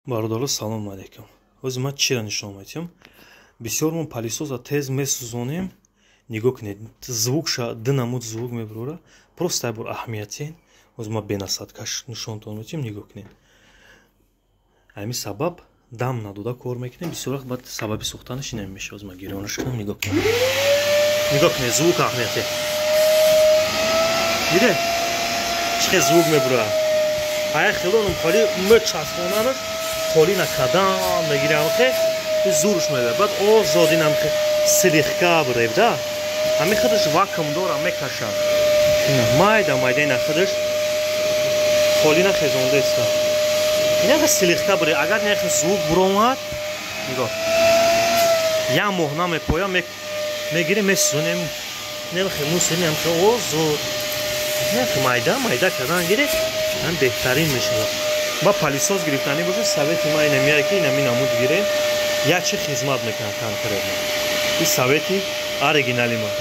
Бародаро, салому алейкум. Ҳозир ман чиро нишон медиҳам? Бисёр мо пылесоса тез месӯзонем. Нигоҳ кунед, звукша, ду намуд звук мебурора. Просто як бор аҳамиятин. Ҳозир ман бе насадкаш нишонтон медиҳам, нигоҳ кунед. Ҳамин сабаб дам надода кор мекунем. Бисёр вақт баъд сабаби сӯхтанаш ин мешавад. Ҳозир ман гирёнаш кунам, нигоҳ кунед. Нигоҳ кунед, звук аҳамияте. Диде? Чӣ хел звук мебурад? Ая хелонам холи мечаспонанаш, холӣ накардан мегирам, хе зурш мебарад. Баъд озод инам слегка бурев да. Ҳамин худаш вакуум дора, мекашад. Майда майда ина худаш холӣ нахезондаеста. Инаха слегка буре. Агар инахе звук буромад, нигоҳ. Як моҳ намепоя, мегирем, месӯзонем. Нехе мусинем, хе озод. Нехе майда майда кардан гире, ҳам беҳтарин мешавад. Ба пылесос гирифтанӣ боша, совети ман инамияе, ки инами намуд гирем, як чи хизмат мекунад конкретно. Ин совети оригинали ман.